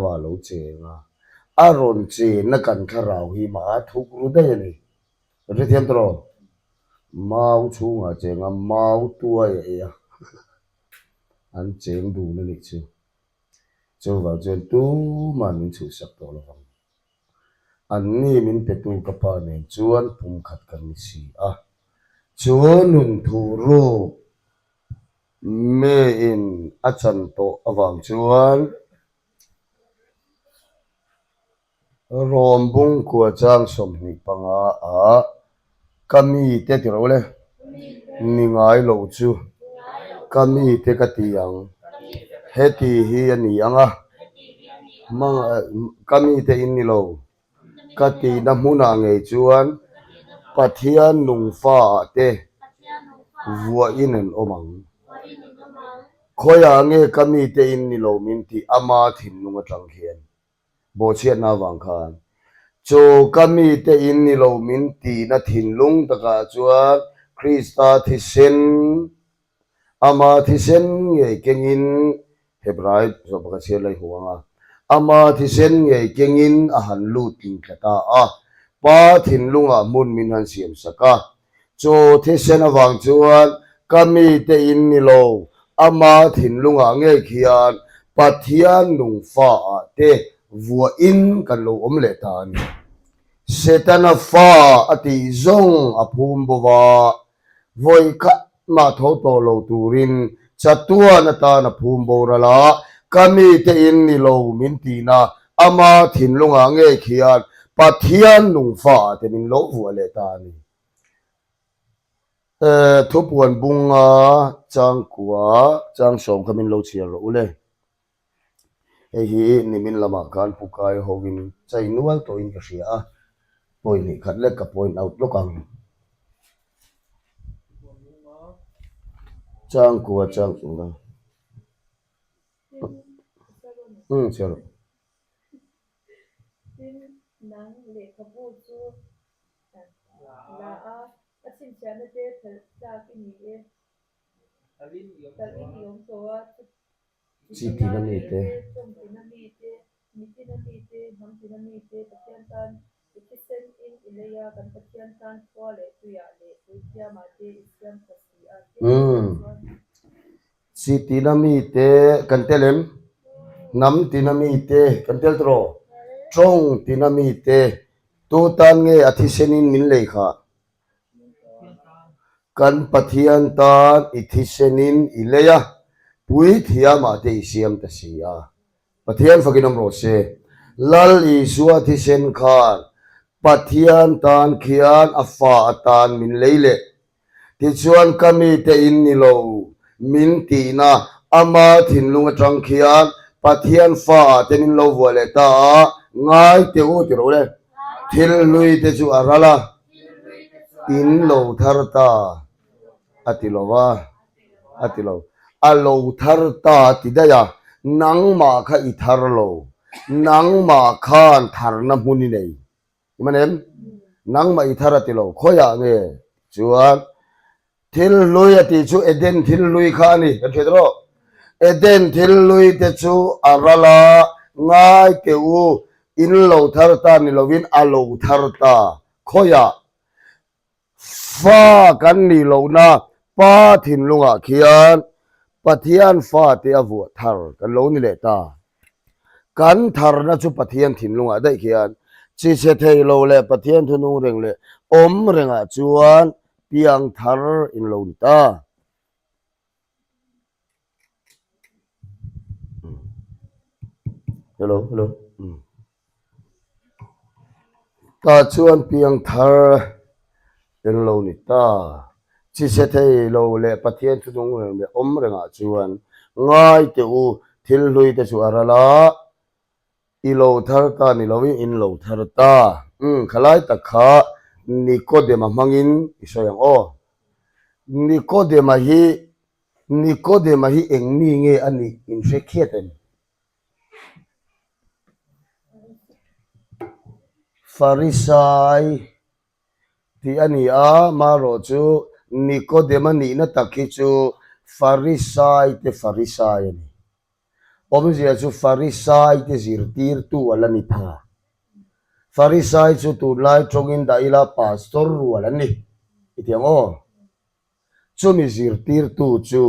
A lo cheng a, a rawn chenna kan thlarau hi mah a thuk ru daih a ni. Kan hrethiam tawh lo. Mau chhungah a cheng a, mau tuai a ei a, an cheng dun a nih chu. Chuvang chuan tuman min chhuhsak tawh lo vang. Anni min petu ka pa nen chuan pumkhat kan ni si a. Chu nun thuh ruk Meiin a chan tawh avang chuan Rom bungkua chang 25 ah ka mite ti ro le, ni ngai lo chu ka mite ka ti ang, heti hi a ni ang a, ka mite in ni lo. Ka tihna hmunah ngei chuan Pathian nungfaah te vuahin an awm ang. Khawiah nge ka mite in ni lo min tih ama thinlung atang khian bawhchhiatna avang khan chu ka mite in ni lo min tihna thinlung takah chuan Krista thisen Ama thisen ngei kengin, Hebrai zawh pakhat chhiar lai huang a, Ama thisen ngei kengin a han lut tling thla ta a, Pa thinlungah hmun min han siam sak a. Chu thisen avang chuan ka mite in ni lo, Ama thinlungah ngei khian Pathian nungfaah te vuahin kan lo awm leh ta a ni. Setana fa a tih zawng a phum bo va, Vawi khat mah tho tawh lo turin chatuan atan a phum boral a, ka mite in ni lo min tihna ama thinlungah ngei khian Pathian nungfa te min lo vuah leh ta a ni. Thupuan bunga changkua changsawm kha min lo chhiar rawh u le. Hei hi nimin lamah khan Pu Kai hovin chai nual tawhin ka hria a, point hnih khat lek ka point out lawk ang. Changkua chang Umm chhiar rawh. Tin, nang lehkhabu chu la a, a chhinchhiahna te phelh tlak i ni e. Talin i awm tawh a, Chi tina mite. Umm. Chi tina mite kan tel em? Hnam tina mite kan tel tawh? Tawng tina mite tu tan nge a thisenin min lei khah? Kan Pathian tan i thisenin i lei a, puithiamah te i siam ta si a. Pathian fakin awm rawh se. Lal Isua thisen khan Pathian tan khian a fa atan min lei leh. Tichuan ka mite in ni lo min tihna ama thinlung atang khian Pathian fa ah te min lo vuah leh ta a, ngai teh u ti rawh le. Thil hlui te chu a ral a. In lo thar ta a ti lo va, a ti lo. A lo thar ta a ti daih a, nangmah kha i thar lo, nangmah khan tharna hmun i nei. I man em? Nangmah i thar a ti lo, khawiah nge? Chuan Thil hlui a tih chu Eden thil hlui kha a ni, kan hriat rawh. Eden thil hlui te chu a ral a, ngai teh u, in lo thar ta ni lovin a lo thar ta. Khawiah fa kan nih lohna Pa thinlungah khian Pathian fate a vuah thar kan lo ni leh ta. Kan tharna chu Pathian thinlungah daih khian chi chhe thei lo leh Pathian thunung reng leh awm rengah chuan piang thar in lo ni ta. Hello, hello. Tah chuan piang thar in lo ni ta. Chi chhe thei lo leh Pathian thunung reng leh awm rengah chuan ngai teh u, thil hlui te chu a ral a, i lo thar ta ni loin in lo thar ta. Umm, khalai tak kha Nikodema hmangin i sawi ang aw. Nikodema hi, Nikodema hi eng mi nge a nih in hre khiat em? Farisai tih a ni a, marawh chu Nikodema nihna tak hi chu Farisai te Farisai a ni. Awmzia chu Farisai te zirtirtu a la ni pha. Farisai chu tunlai tawngin dah ila pastor rual an ni i ti ang aw. Chumi zirtirtu chu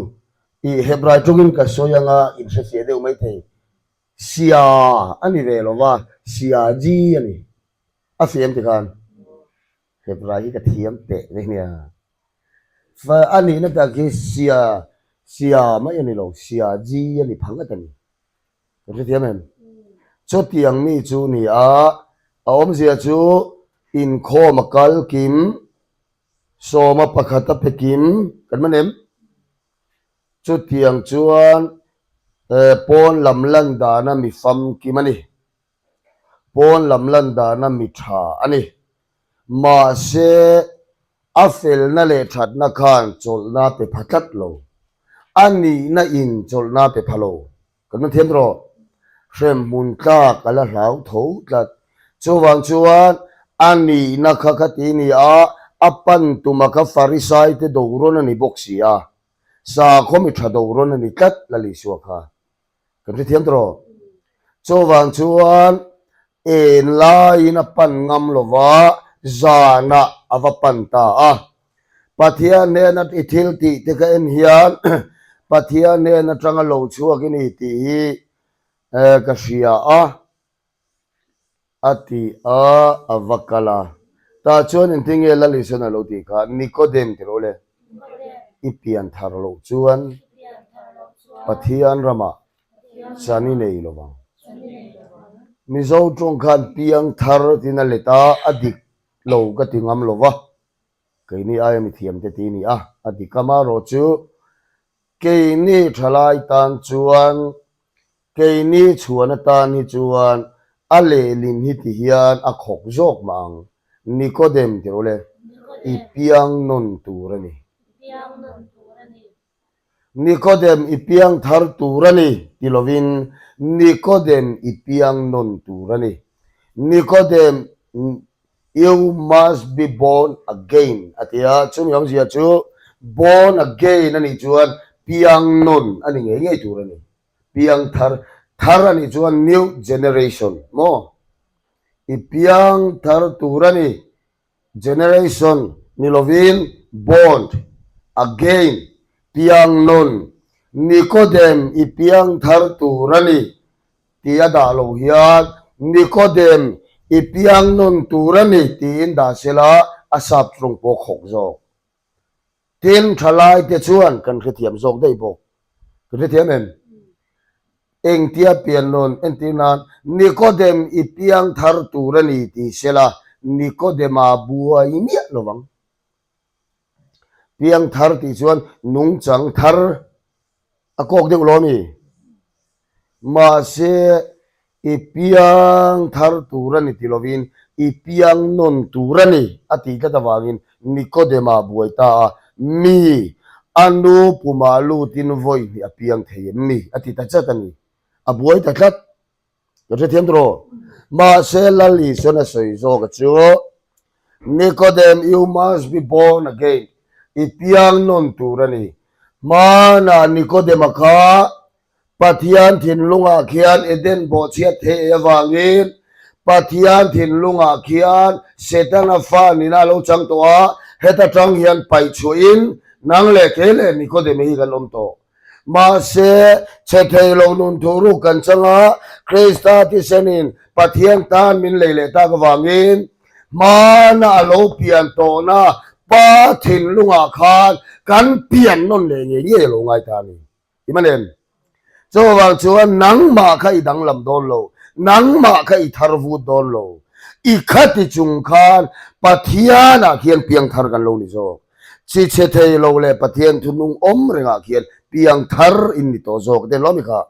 i Hebrai tawngin ka sawi anga inhrefiah deuh mai thei. Sia a ni ve lo va, sia ji a ni. A fiam ti khan Hebrai hi ka thiam teh ve nia. Fa a nihna tak hi sia sia mai a ni lo, sia ji a ni pha ngat a ni. Kan hrethiam em? Chutiang mi chu ni a, a awmzia chu inkhawm a kal kim, sawma pakhat a pe kim, kan man em? Chutiang chuan pawn lam lan dana mi famkim a ni. Pawn lam lan dana mi tha a ni. Mahse, a felna leh thatna khan chawlhna pe pha tlat lo. A nihna in chawlhna pe pha lo. Kan hman thiam rawh. Hremhmun tlak a la hlau tho tlat. Chuvang chuan a nihna kha kha ti ni a, a pan tuma kha Farisai te do rawn a ni bawk si a. Sakhaw mi tha do rawn a ni tlat Lal Isua kha. Kan hrethiam tawh rawh. Chuvang chuan en laiin a pan ngam lova zanah a va pan ta a. Pathian hnena i thil tih te ka en hian Pathian hnen atanga lo chhuak i ni tih hi ka hria a. A ti a, a va kal a. Tah chuan engtin nge Lal Isuan a lo tih kha? Nikodem ti rawh le. I pian thar loh chuan Pathian ramah chan i nei lo vang. Mizo tawng khan piang thar tiin a let a, a dik lo ka ti ngam lo va. Keini aia mithiam te ti a ni a, a dik amaherawh chu Keini thalai tan chuan, keini chhuan atan hi chuan a lehlin hi ti hian a khawk zawk mah ang. Nikodem ti rawh le, i piang nawn tur a ni. Nikodem i piang thar tur a ni ti lovin Nikodem i piang nawn tur a ni. Nikodem You must be born again a ti a, chumi awmzia chu born again a nih chuan piang nawn a ni ngei ngei tur a ni. Piang thar thar a nih chuan new generation maw? I piang thar tur a ni. Generation ni lovin born again piang nawn Nikodem i piang thar tur a ni. Ti a dah lo hian Nikodem i piang nawn tur a ni tiin dah sela a sap tawng pawh khawk zawk. Tin, thalaite chuan kan hrethiam zawk daih bawk. Kan hrethiam em? Engtia pian nawn entir nan Nikodem i piang thar tur a ni ti sela Nikodema buai miah lo vang. Piang thar tih chuan nungchang thar A kawk deuh lo a mi? Mahse, i piang thar tur a ni ti lovin i piang nawn tur a ni a tih tlat avangin Nikodema buai ta a, Mi, a nu pumah lutin vawi hnih a piang thei em ni? a ti ta chat a ni. A buai ta tlat. Ka hrethiam tawh rawh. Mahse, Lal Isuan a sawi zawk a chu, Nikodem, you must be born again, i piang nawn tur a ni. Hmanah Nikodema kha Pathian thinlungah khian Eden bawhchhiat theih avangin Pathian thinlungah khian Setana fa nina a lo chang tawh a, heta tang hian paih chhuahin nang leh kei leh Nikodema hi kan awm tawh. Mahse, chhe thei lo nun thu ruk kan chang a, Krista thisenin Pathian tan min lei leh tak avangin hmana a lo pian tawhna Pa thinlungah khan kan pian nawn leh ngei ngei a lo ngai ta a ni. I man em? Chuvang chuan nangmah kha i danglam dawn lo, nangmah kha i thar vut dawn lo. I khati chung khan Pathianah khian piangthar kan lo ni zawk. Chi chhe thei lo leh Pathian thunung awm rengah khian piang thar in ni tawh zawk den lo mi kha.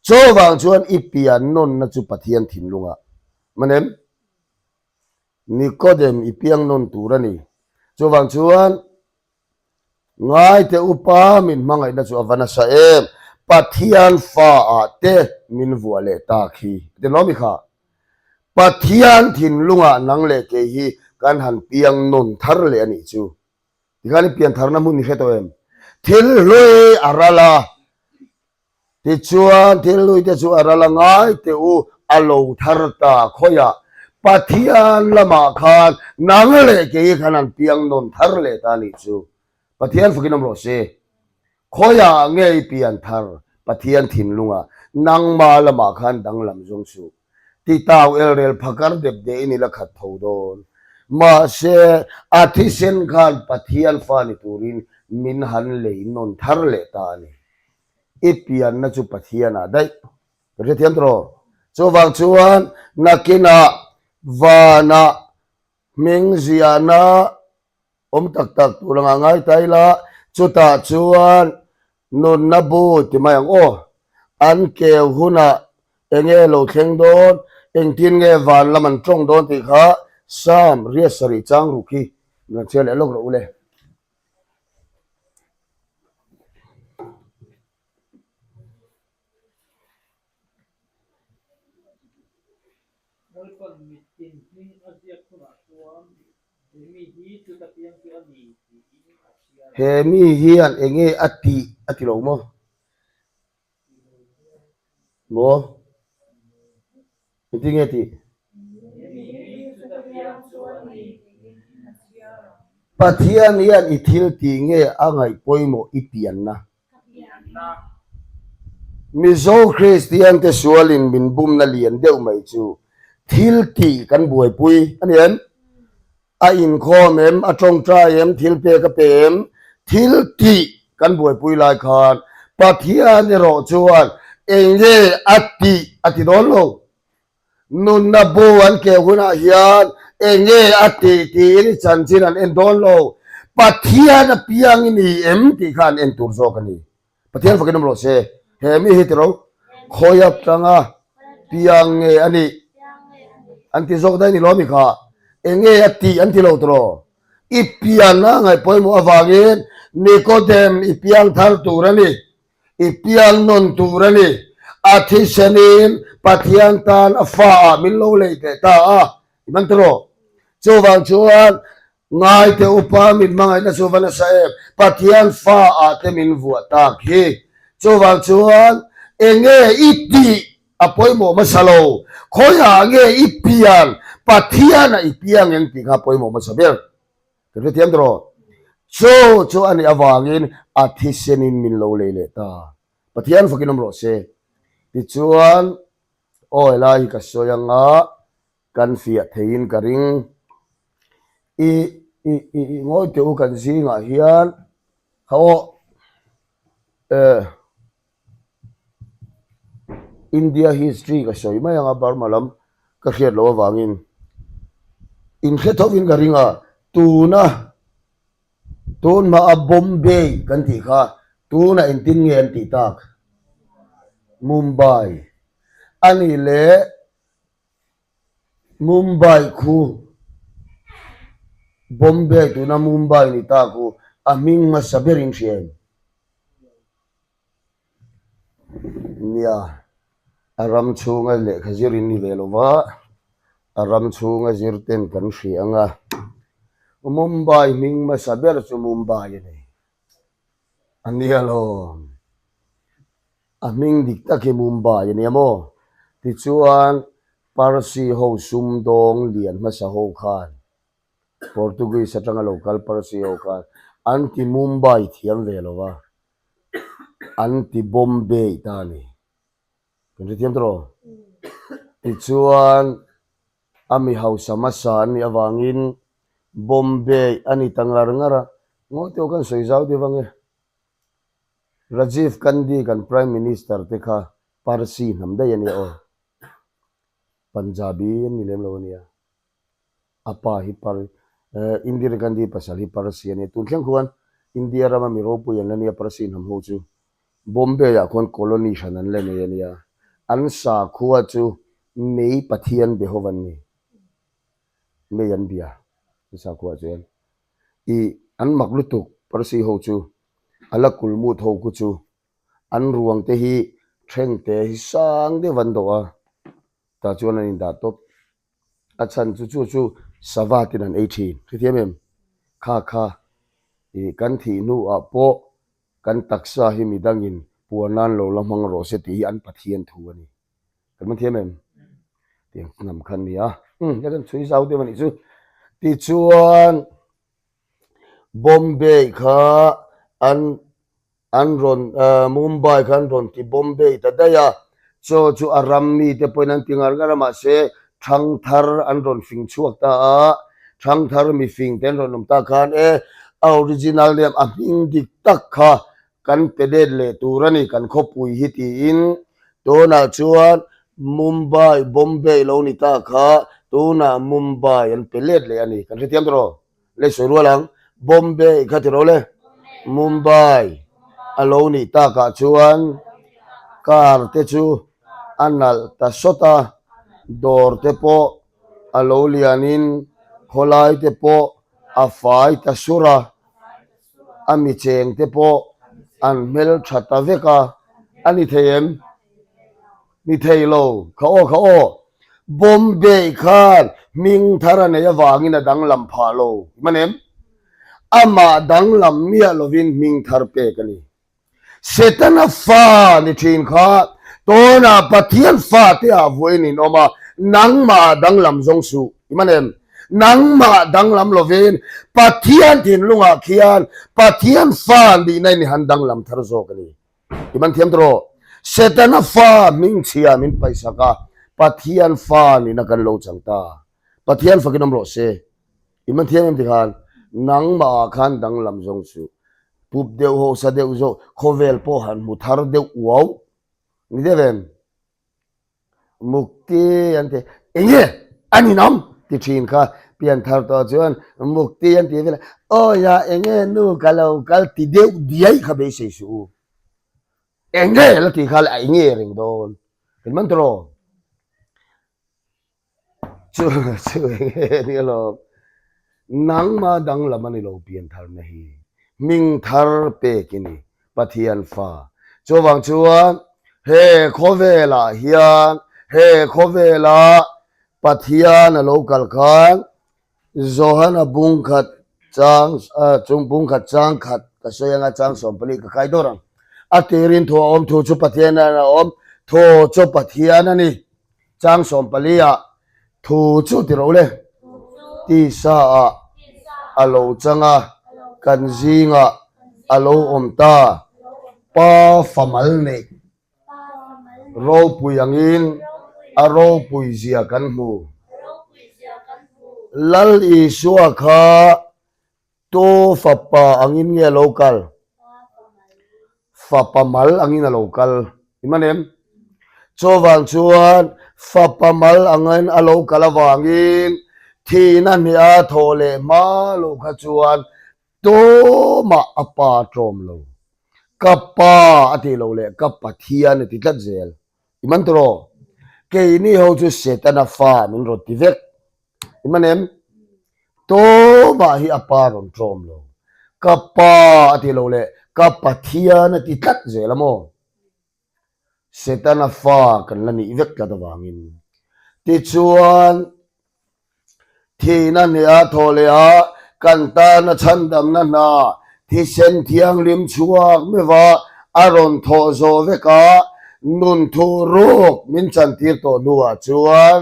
Chuvang chuan i pian nawnna chu Pathian thinlungah manem Nikodem i piang nawn tur a ni. Chuvang chuan Ngaite upa min hmangaihna chu a va nasa em, Pathian fa ah te min vuah leh ta khi den lo mi kha. Pathian thinlungah nang leh kei hi kan han piang nawn thar leh a nih chu. Tikhan i pian tharna hmun i hre tawh em? Thil hlui a ral a. Tichuan, thil hluite chu a ral a ngai teh u, a lo thar ta khawiah Pathian lamah khan nang leh kei khan an piang nawn thar leh ta nih chu. Pathian fakin awm rawh se. Khawiah nge i pian thar Pathian thinlungah nangma lamah khan danglam zawng suh. Titau elrel phakar dep dehin i la khat tho dawn. Mahse, a thisen khan Pathian fa ni turin min han lei nawn thar leh ta a ni. I pianna chu Pathianah daih. Ka hrethiam tawh. Chuvang chuan nakinah vanah hming ziahna awm tak tak tur anga ngai ta ila, chutah chuan nunna bu ti mai ang aw. An keu hunah enge lo thleng dawn, engtin nge van lam an tawng dawn tih kha Psalm riat sarih chang ruk hi min rawn chhiar leh lawk rawh u le. Lalpan mitin hming a ziak hunah chuan he mi hi chuta piang chu a ni tiin a chhiar a. He mi hian enge a tih a ti lo maw? Maw? Engtin nge tih? Pathian hian i thil tih nge a ngaih pawimawh i pianna? Mizo Kristian te sualin min bumna lian deuh mai chu thil tih kan buaipui a ni em? A inkhawm em? A tawngtai em? Thil pek a pe em? Thil tih kan buaipui lai khan Pathian erawh chuan eng nge a tih a ti dawn lo. Nunna bu an keh hunah hian eng nge a tih tiin i chanchin an en dawn lo. Pathian a piang i ni em tih kha an en tur zawk a ni. Pathian fakin awm rawh se. He mi hi tiro khawi atanga piang nge a nih an ti zawk daih ni lo mi kha. Eng nge a tih an ti lo tiraw? I pianna ngaih pawimawh avangin Nikodem i piang thar tur a ni. I piang nawn tur a ni. A thisenin Pathian tan a fa ah min lo lei teh ta a. I man tiraw? Chuvang chuan Ngaite upa min hmangaihna chu va nasa em? Pathian fa ah te min vuah tak hi. Chuvang chuan enge i tih a pawimawh hmasa lo, khawiah nge i pian, Pathian ah i piang eng tih kha a pawimawh hmasa ber. Ka hrethiam tawh. Chu chu a nih avangin a thisenin min lo lei leh ta. Pathian fakin awm rawh se. Tichuan aw helai hi ka sawi anga Kan fiah theiin ka ring. I i i i ngawi teh u kan zingah hian kha aw eh India history ka sawi mai anga Burma lam ka hriat loh avangin in hre tho in ka ring a tuna tun hmaa Bombay kan tih kha tunah engtin nge an tih tak Mumbai a nih leh Mumbai khu Bombay tuna Mumbai ni ta khu a hming hmasa berin hria em? Nia, a ram chhunga lehkha zir in ni ve lo va, a ram chhunga zir ten kan hria ang a, Mumbai hming hmasa ber chu Mumbai a ni. A nia lawm. A hming dik tak hi Mumbai a nia maw? Tichuan, Parsi ho sumdawng lian hmasa ho khan, Portuguese atanga lo kal Parsi ho khan an ti Mumbai thiam ve lo va, an ti Bombay ta a ni. Kan hrethiam tawh rawh. Tichuan, a mi hausa hmasa an nih avangin Bombay a ni ta ngar ngar a, ngawi tawh kan sawi zau deuh ang e. Rajiv Gandhi kan Prime Minister te kha Parsi hnam daih a nia aw. Punjabi an ni lem lo a nia. A pa hi Par Indira Gandhi pasal hi Parsi a nia. Tun thleng khuan India rama mi ropui an la nia Parsi hnam ho chu. Bombay ah khuan colony hran an la nei a nia. An sakhua chu mei Pathian be ho an ni. Mei an bia an sakhua chuan. I an mak lutuk Parsi ho chu a la kulmut ho khu chu an ruang te hi thleng te hi sang deuh an dawh a, tah chuan an indah tawp. A chhan chu chu chu sava ten an ei thin, hrethiam em? Kha kha i kan thih hnuah pawh kan taksa hi midangin. puan nan lo la hmang rawh se tih hi an Pathian thu a ni. Kan man thiam em? Tiang hnam kha an ni a. Umm, hei kan chhui zau deuh a nih chu. Tichuan, Bombay kha an an rawn Mumbai kha an rawn ti Bombay ta daih a, chaw chu a ram mite pawhin an ti ngar ngar a mahse thangthar an rawn fing chhuak ta a, thangthar mifing te an rawn awm ta khan e a original name a hming dik tak kha kan pe let leh tur a ni kan khawpui hi tiin tunah chuan Mumbai Bombay lo ni ta kha tunah Mumbai an pe let leh a ni kan hrethiam tawh. Lei sawi rual ang, Bombay kha ti ro le, Mumbai a lo nih takah chuan car te chu a nalh ta sawt a, dawr te pawh a lo lianin khawlai te pawh a fai ta sur a, a mi cheng te pawh an hmeltha ta vek a, a ni thei em? Ni thei lo, kha aw kha aw. Bombay khan hming thar a nei avangin a danglam phah lo, hman em? Amah danglam miah lovin hming thar pek a ni. Setana fa ni thin kha tawnah Pathian fate ah vawiin in awm a, nangmah danglam zawng suh, hman em? Nangmah danglam lovin Pathian thinlungah khian Pathian fa nihna in i han danglam thar zawk a ni. I man thiam tawh. Setana fa hmingchhia min paihsak a, Pathian fa nihna kan lo chang ta. Pathian fakin awm rawh se. I man thiam em ti khan, nangmah ah khan danglam zawng chu pup deuh ho sa deuh zawh khawvel pawh han hmu thar deuh uau ni deuh em? Mukti an ti, enge a ninawm ti thin kha pianthar tawh chuan mukti an ti vel a, awi a enge nu ka lo kal ti deuh diai kha beisei suh u, enge la ti kha le a enge reng dawn, kan man tawh rawh. Chu chu enge ni alawm. Nangma danglam a ni lo piantharna hi. Hming thar pek i ni, Pathian fa. Chuvang chuan he khawvelah hian he khawvela Pathian a lo kal khan Johana bungkhat chang chung bungkhat chang khat ka sawi anga chang 14 ka kai dawr ang. A tirin thu a awm thu chu Pathian a awm thu chu Pathian a ni. Chang 14 ah thu chu ti ro le tisa ah a lo chang a kan zingah a lo awm ta pa famal neih Ropui angin a ropui zia kan hmu. Lal Isua kha tu fapa angin nge a lo kal? Fapa mal angin a lo kal. I man em? Chuvang chuan fapa mal angin a lo kal avangin thihna hniha thawh leh hma lo kha chuan Tumah a pa tlawm lo. Ka pa a ti lo leh ka Pathian a ti tlat zel. I man tawh? Keini ho chu Setana fa min rawn ti vek. I man em? Tumah hi a pa rawn tlawm lo. Ka pa a ti lo leh ka Pathian a ti tlat zel a maw? Setana fa kan la nih vek tlat avangin. Tichuan, thihna hneha thaw leh a, kan tana chhandamna hna thisen thianghlim chhuak meuha a rawn thawh zawh vek a, nun thuh ruk min chantir tawh hnuah chuan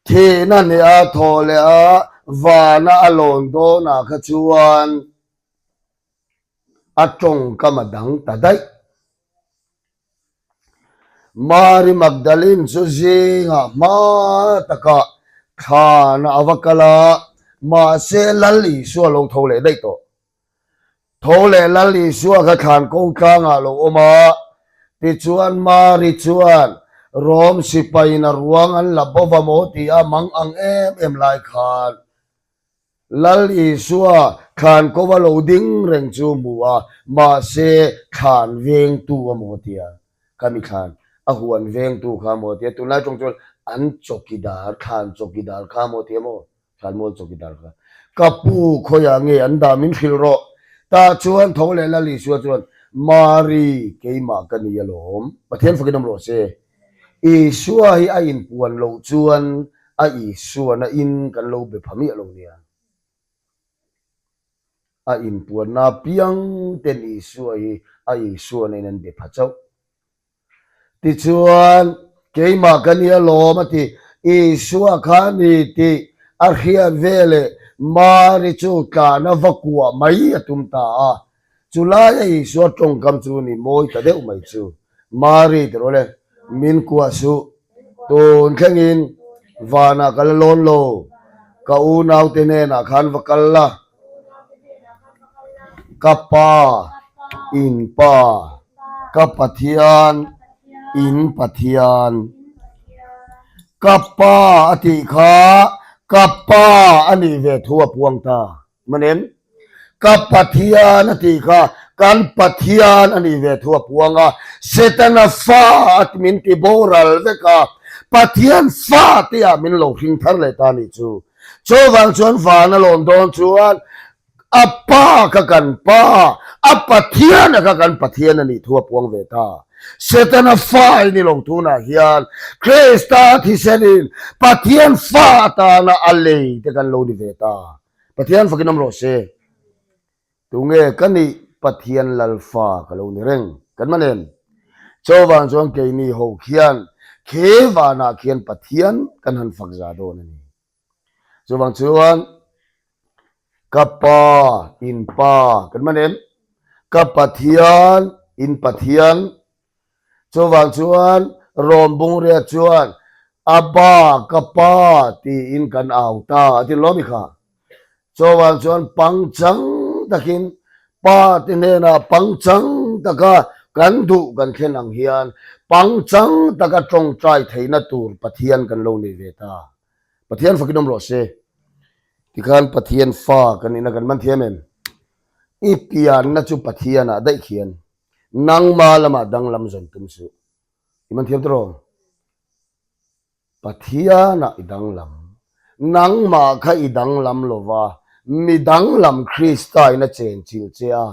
thihna hneha thaw leh a, vana a lawn dawnah kha chuan A tawngkam a dang ta daih. Mary Magdalene chu zingah hma takah thlan a va kal a, mahse Lal Isua lo tho leh daih tawh. Tho leh Lal Isua kha thlan ko tlangah a lo awm a, tichuan Mary chuan Rom sipaiin a ruang an la bova maw ti a mang ang em em lai khan Lal Isua thlan kova lo ding reng chu hmu a, mahse thlan vengtu a maw tia, ka mi thlan a huan vengtu kha a maw tia, tunlai tawng chuan an chawkidar, thlan chawkidar kha a maw tia maw, thlan mual chawkidar kha. Ka pu khawiah nge an dah min hrilh rawh. Tah chuan tho leh Lal Isua chuan, Mari, keimah ka ni alawm, Pathian fakin awm rawh se. Isua hi a inpuan loh chuan a Isuana in kan lo be pha miah lo nia. A inpuanna apiang ten Isua hi a Isua nen an be pha chauh. Tichuan, keimah ka nia lawm a ti. Isua kha a ni tih a hriat veleh Mari chu tlahna va kuah mai a tum ta a. Chulaia Isua tawngkam chu ni mawi ta deuh mai chu. Mari ti rawh le, min kuah suh. Tun thlengin vanah ka la lawn lo. Ka unaute hnenah khan va kal la. Ka Pa, in Pa, ka Pathian, in Pathian. Ka Pa a tih kha ka Pa a nih ve thu a puang ta. Manem, ka Pathian a tih kha kan Pathian a nih ve thu a puang a, Setana fa a min ti boral vek a, Pathian fa te ah min lo hring thar leh ta a nih chu. Chuvang chuan van a lawn dawn chuan a Pa kha kan Pa, a Pathian a kha kan Pathian a nih thu a puang ve ta. Setana fa i ni lo tunah hian Krista thisenin Pathian fa atana a lei te kan lo ni ve ta. Pathian fakin awm rawh se. Tunge ka nih Pathian lal fa ka lo ni reng kan man em? Chuvang chuan keini ho khian khi vanah khian Pathian kan han fak za dawn a ni. Chuvang chuan ka Pa in Pa kan man em? Ka Pathian in Pathian Chuvang chuan Rom Bungria chuan Abba, ka pa tiin kan au ta a ti lawm i kha. Chuvang chuan pangchang takin pa te hnenah pangchang taka kan duh kan thlen ang hian pangchang taka tawngtai theihna tur Pathian kan lo nei ve ta. Pathian fakin awm rawh se. Tikhan Pathian fa kan ina kan man thiam em? I pianna chu Pathianah daih khian Nangma lamah danglam zawn tum suh. I man thiam tawh? Pathianah i danglam. Nangmah kha i danglam lo va, mi danglam Krista in a chenchilh che a.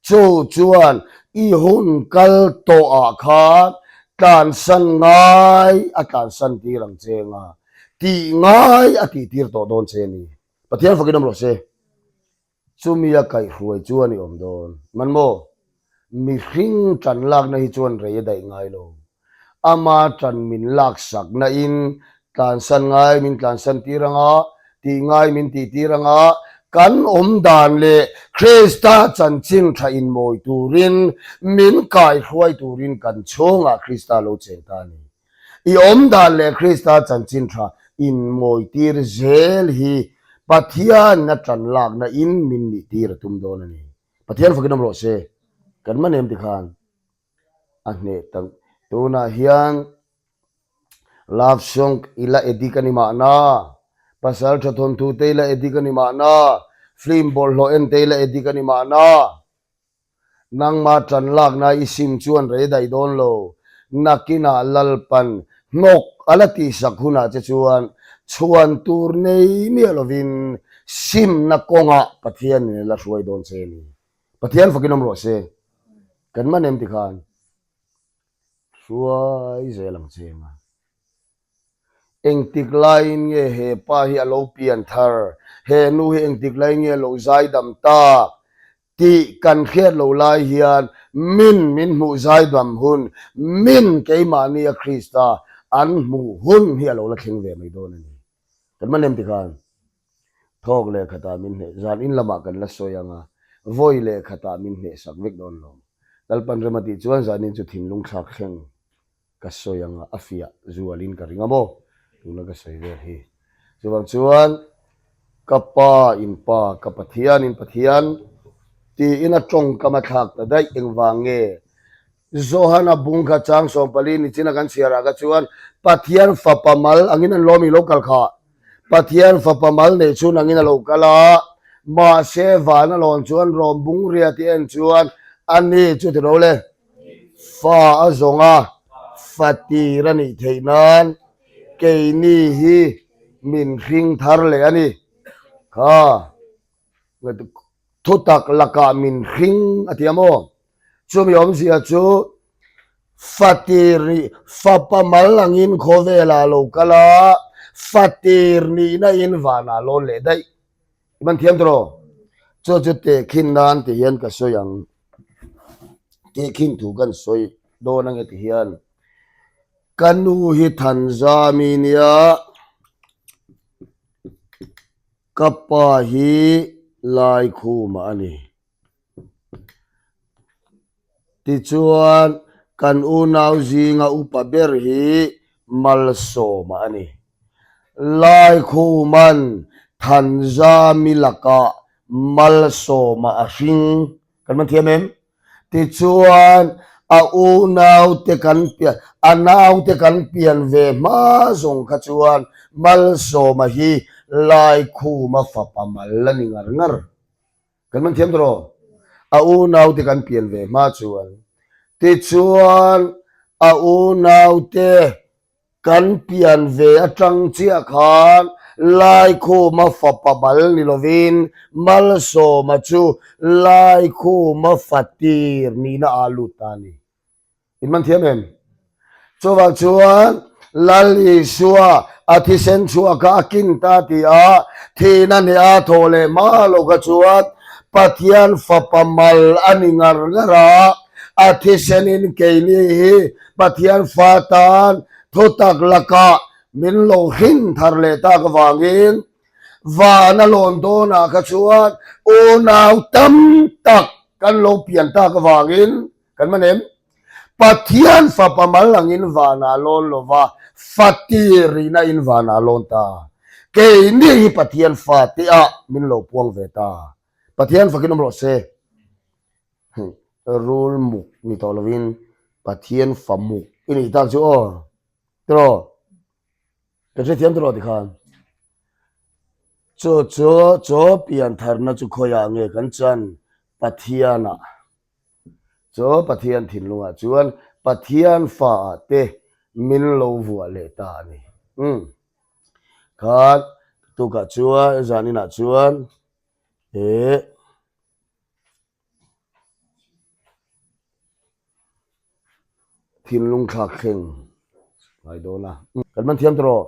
Chu chuan i hun kal tawhah khan tlansan ngai a tlansan tir ang che nga, tih ngai a tih tir tawh dawn che a ni. Pathian fakin awm rawh se. Chumi a kaihhruai chuan i awm dawn. Man maw? Mihring ṭan lakna hi chuan rei a daih ngai lo. Ama ṭan min laksakna in tlansan ngai min tlansan tir ang a, tih ngai min tih tir ang a, kan awm dan leh Krista chanchin ṭha inmawi turin min kaihhruai turin kan chhungah Krista lo cheng ta a ni. I awm dan leh Krista chanchin tha inmawitir zel hi Pathianin a tan lakna in min nih tir a tum dawn a ni. Pathian fakin awm rawh se. Kan man em tikhan a hneh tak. Tunah hian love song i la edit a ni mahna, pasal tha thawnthu te i la edit a ni mahna, film bawlhhlawh en te i la edit a ni mahna, Nangma ṭan lakna i sim chuan rei daih dawn lo. Nakinah Lalpan hnawk a la tihsak hunah che chuan chhuan tur nei miah lovin simna kawngah Pathianin a la hruai dawn che a ni. Pathian fakin awm rawh se. Kan man em tikhan hruai zel ang che nga. Engtik laiin nge he pa hi a lo pian thar? He nu hi engtik laiin nge a lo zaidam tak? Tih kan hriat lo lai hian min min hmuh zaidam hun, min keimahni a Krista an hmuh hun hi a lo la thleng ve mai dawn a ni. Kan man em tikhan thawk leh khatah min hneh, zan in lamah kan la sawi ang a, vawi leh khatah min hnehsak vek dawn lo. Lalpan rem a tih chuan zanin chu thinlung thlak thleng ka sawi ang a, a fiah zualin ka ring a maw? Tuna ka sawi vel hi. Chuvang chuan ka pa in pa, ka Pathian in Pathian tiin a tawngkam a thlak ta daih engvang nge? Johana bung kha chang 14 nichina kan chhiar ah kha chuan Pathian fapa mal angin an lawm i lo kal kha. Pathian fapa mal neih chhun angin a lo kal a, mahse van a lawn chuan rawm bung ria tih en chuan ani chu ti ro le. Fa a zawng a, fa tir a nih theih nan keini hi min hring thar leh a ni. Kha thutak lakah min hring a ti a maw? Chumi awmzia chu fa tir nih fapa mal angin khawvelah a lo kal a, fa tir nihna in vanah a lawn leh daih. I man thiam tawh? Chu chu tehkhin nan ti hian ka sawi ang. Tehkhin thu kan sawi dawn ange ti hian ka nu hi Thanzami nia ka pa hi Laikhuma a ni. Tichuan kan unau zinga upa ber hi Malsawma a ni. Laikhuman Thanzami lakah Malsawma a hring kan man thiam em? Tichuan a unaute kan pian a naute kan pian ve hma zawng kha chuan Malsawma hi Laikhuma fapa mal a ni ngar ngar. Kan man thiam tawh? A unaute kan pian ve hma chuan. Tichuan a unaute kan pian ve atang chiah khan Laikhuma fapa mal ni lovin Malsawma chu Laikhuma fatir nihna aa lut ta a ni. In man thiam em? Chuvang chuan Lal Isua a thisen chhuah kha a kin ta ti a, thihna hneh a thawh leh hma lo kha chuan Pathian fapa mal a ni ngar ngar a, a thisenin keini hi Pathian fa tan thutak lakah min lo hrin thar leh tak avangin van a lawn dawnah kha chuan unau tam tak kan lo pian tak avangin Kan man em? Pathian fapa mal angin vanah lawn lova, fatir rihna in vanah lawn ta. Keini hi Pathian fa te ah min lo puang ve ta. Pathian fakin awm rawh se. Rul muk ni tawh lovin Pathian fa muk i nih tak chu aw. Tiraw? Ka hrethiam tiraw tikhan? Chu chu chaw pian tharna chu khawiah nge kan chan? Pathianah. Chu Pathian thinlungah chuan Pathian faah te min lo vuah leh ta a ni. Umm. Khan tukah chuan zaninah chuan eh thinlung thlak thleng ngai dawn a. Kan man thiam tawh rawh.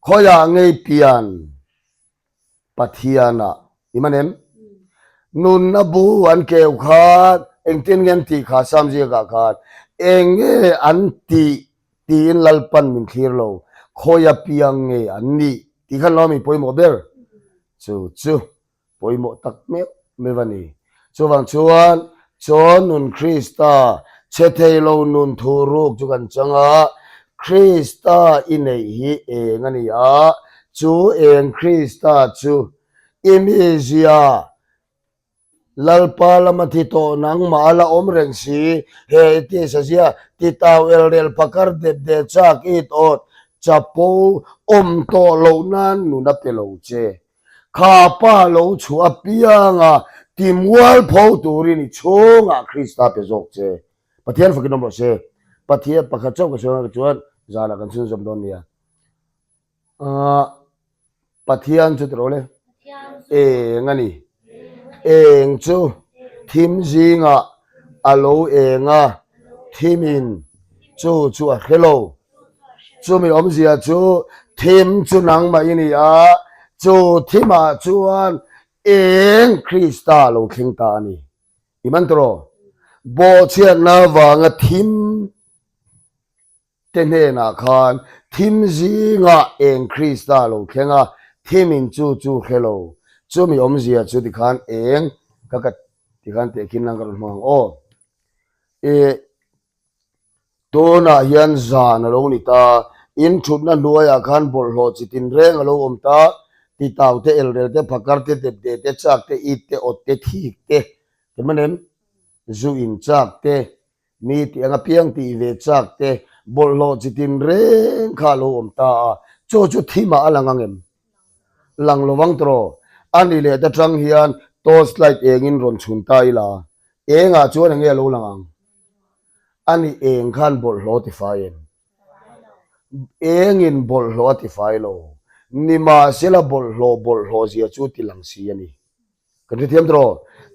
Khawiah ngei pian Pathianah i man em? Nunna bu an keu khan engtin nge an tih kha Sam ziakah khan eng nge an tih tiin Lalpan min thlir lo, khawi apiang nge an nih tih khan lo a mi pawimawh ber chu chu pawimawh tak meuh meuh a ni. Chuvang chuan chaw nun Krista chhe thei lo nun thu ruk chu kan chang a, Krista i neih hi eng a ni a, chu eng Krista chu i mizia Lalpa lama thi tawh nangmah a la awm reng si, he i tisa zia titau elrel phakar dep de chak it awt chapo awm tawh loh nan nun a pe lo che. Kha pa lo chhuah apianga ti mualpho turin i chhungah Krista pe zawk che. Pathian fakin awm rawh se. Pathian pakhat chauh ka sawi ang chuan zanah kan chhunzawm dawn nia. Aah Pathian chu tiraw le? Eng a ni. Eng chu thim zingah a lo eng a, thimin chu chu a hre lo. Chumi awmzia chu thim chu nangmah i ni a, chu thimah chuan eng Krista lo thleng ta a ni. I man tawh rawh. Bawhchhiatna avanga thim te hnenah khan thim zingah eng Krista lo thleng a, thimin chu chu hre lo. Chumi awmzia chu tikhan eng ka ka tikhan tehkhin nan ka rawn hmang ang aw. I. Tunah hian zan a lo ni ta, in thutna hnuaiah khan bawlhhlawh chi tinreng a lo awm ta, titau te, elrel te, phakar te, depde te, chak te, it te, awt te, thik te, emaw nem, zu in chak te, mi tih anga piang tih ve chak te, bawlhhlawh chi tinreng kha a lo awm ta a, chu chu thimah a lang ang em? Lang lo vang tawh, a ni leh ta tang hian torch light engin rawn chhun ta ila, engah chuan enge a lo lang ang? A ni eng khan bawlhhlawh a ti fai em? Engin bawlhhlawh a ti fai lo. Nimahsela bawlhhlawh bawlhhlawh zia chu ti lang si a ni. Kan hrethiam tawh.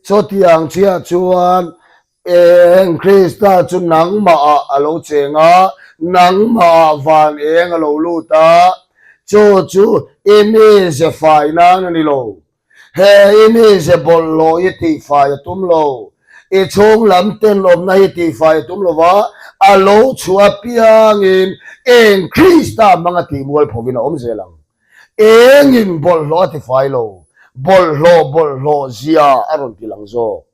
Chutiang chiah chuan eng Krista chu nangmahah a lo cheng a, nangmahah van eng a lo lut a, chu chu i mize fai nan a ni lo. He i mize bawlhhlawh hi tihfai a tum lo. I chhung lam tenawmna hi tihfai a tum lo va, a lo chhuah apiangin eng Krista hmanga tihmual phovin a awm zel ang. Engin bawlhhlawh a tifai lo, bawlhhlawh bawlhhlawh zia a rawn ti lang zawk.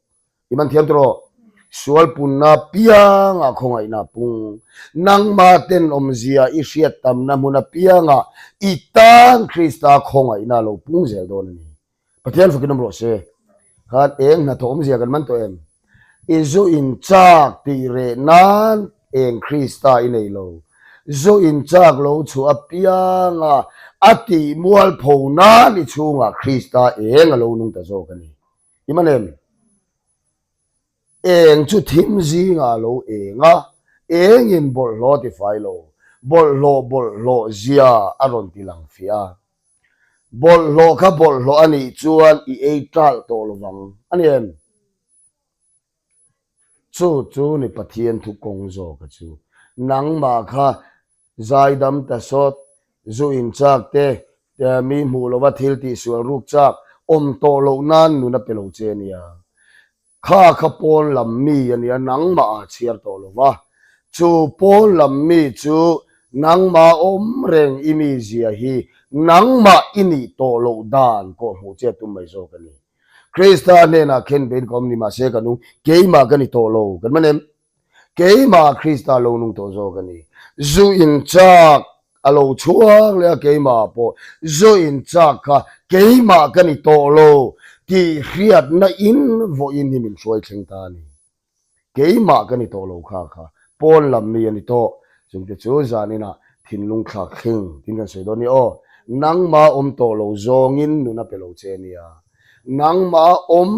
I man thiam tawh. Sual punna piangah khawngaihna pung. Nangmah tenawmzia i hriat tamna hmun apiangah i tan Krista khawngaihna lo pung zel dawn a ni. Pathian fakin awm rawh se. Khan eng hnathawh awmzia kan man tawh em? I zu in chak tih reh nan eng Krista i nei lo. Zu in chak lo chhuah apianga a tih mualpho nan i chhungah Krista eng a lo nung ta zawk a ni. I man em? Eng chu thim zingah a lo eng a, engin bawlhhlawh a ti fai lo, bawlhhlawh bawlhhlawh zia a rawn ti lang fiah a. Bawlhhlawh kha bawlhhlawh a nih chuan i ei ṭalh tawh lo vang a ni em? Chu chu ni Pathian thu kawng zawka chu. Nangmah kha Zaidam ta sawt, zu in chak te, mi hmuh lova thil tih sual ruk chak, awm tawh loh nan nun a pe lo che nia. Kha kha pawn lam mi a nia, nangmah a chhiar tawh lo va. Chu pawn lam mi chu nangmah awm reng i mi zia hi nangmah i nih tawh loh dan kawh hmuh che tum mai zawk a ni. Krista hnenah khen bein ka awm ni mahse ka nung, keimah ka ni tawh lo, kan man em? Keimah Krista lo nung tawh zawk a ni. Zu in chak a lo chhuak leh a keimah pawh zu in chak kha keimah ka ni tawh lo tih hriatna in vawiin hi min hruai thleng ta a ni. Keimah ka ni tawh lo kha kha pawn lam mi a ni tawh. Chungte chu zaninah thinlung thlak thleng tiin kan sawi dawn a ni aw. Nangmah awm tawh lo zawngin nun a pe lo che nia. Nangmah awm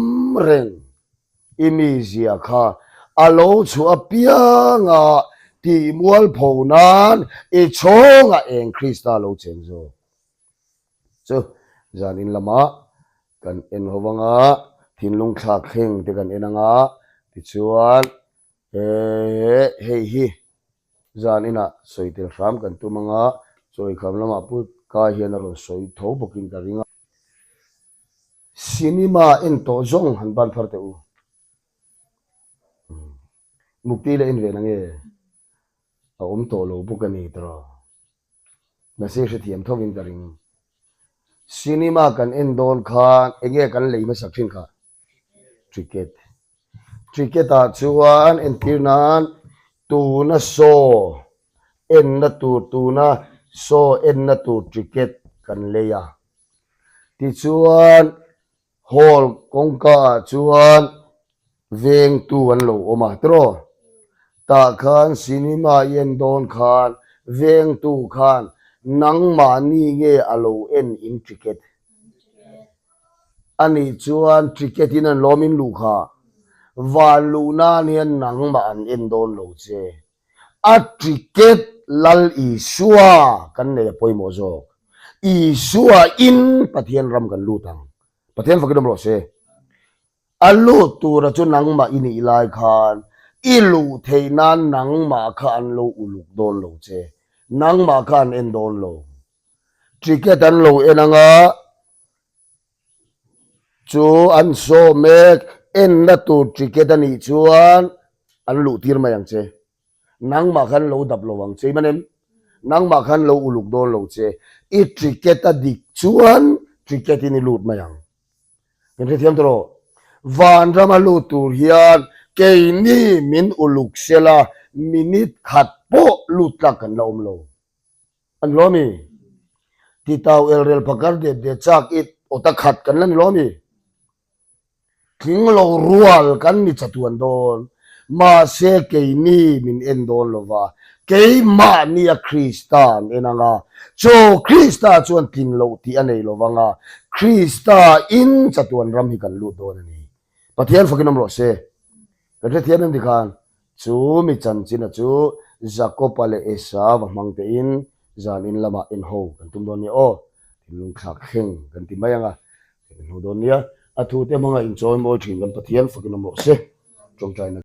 reng I mizia kha a lo chhuah apianga tih mualpho nan i chhawngah eng Krista lo cheng zawk chu zan in lamah kan en ho anga, thinlung thlak thleng te kan en anga, tichuan hei hi zan inah sawi tel hram kan tum anga, chawikham lamah Pu Kai hian a rawn sawi tho bawkin ka ring a. Cinema en tawh zawng han ban phar teh u. Mukti la en ve na nge? A awm tawh lo bawk a ni tawh. Mahse hrethiam tho in ka ring. Cinema kan en dawn khan enge kan lei hmasak thin kha? Ticket. Ticket ah chuan entir nan tuna show enna tur tuna show enna tur ticket kan lei a. Tichuan, hall kawngka ah chuan vengtu an lo awm a, tiraw? Tah khan cinema i en dawn khan vengtu khan nangmahni nge a lo en in ticket? A nih chuan ticket in an lawm in luh kha. Van luh nan hian nangmah an en dawn lo che. A ticket Lal Isua kan nei a pawimawh zawk. Isua in Pathian ram kan lut ang. Pathian fakin awm rawh se. A lut tura chu nangmah i nih lai khan i luh theih nan nangmah kha an lo uluk dawn lo che. Nangmah kha an en dawn lo. Ticket an lo en anga Chu an saw mek enna tur ticket a nih chuan an luh tir mai ang che. Nangmah khan lo dap lo ang che i man em? Nangmah khan lo uluk dawn lo che. I ticket a dik chuan ticket in i lut mai ang. Kan hrethiam tawh rawh. Vanrama lut tur hian keini min uluk sela minute khat pawh lut tlak kan la awm lo. An lo mi? Titau elrel phakar det det chak it awta khat kan la ni lo mi? Tling lo rual kan ni chatuan dawn. Mahse keini min en dawn lo va, keimahnia Krista an en ang a, chu Krista chuan tlin loh tih a nei lo vang a, Krista in chatuan ram hi kan lut dawn a ni. Pathian fakin awm rawh se. Kan hrethiam em tikhan chu mi chanchina chu Jakopa leh Esau va hmang tein zan in lamah en ho kan tum dawn nia aw, thinlung thlak thleng kan ti mai ang a, kan hmu dawn nia. A thute hmanga inchawi mawi thin kan Pathian fakin awm rawh se. Tawngtaina.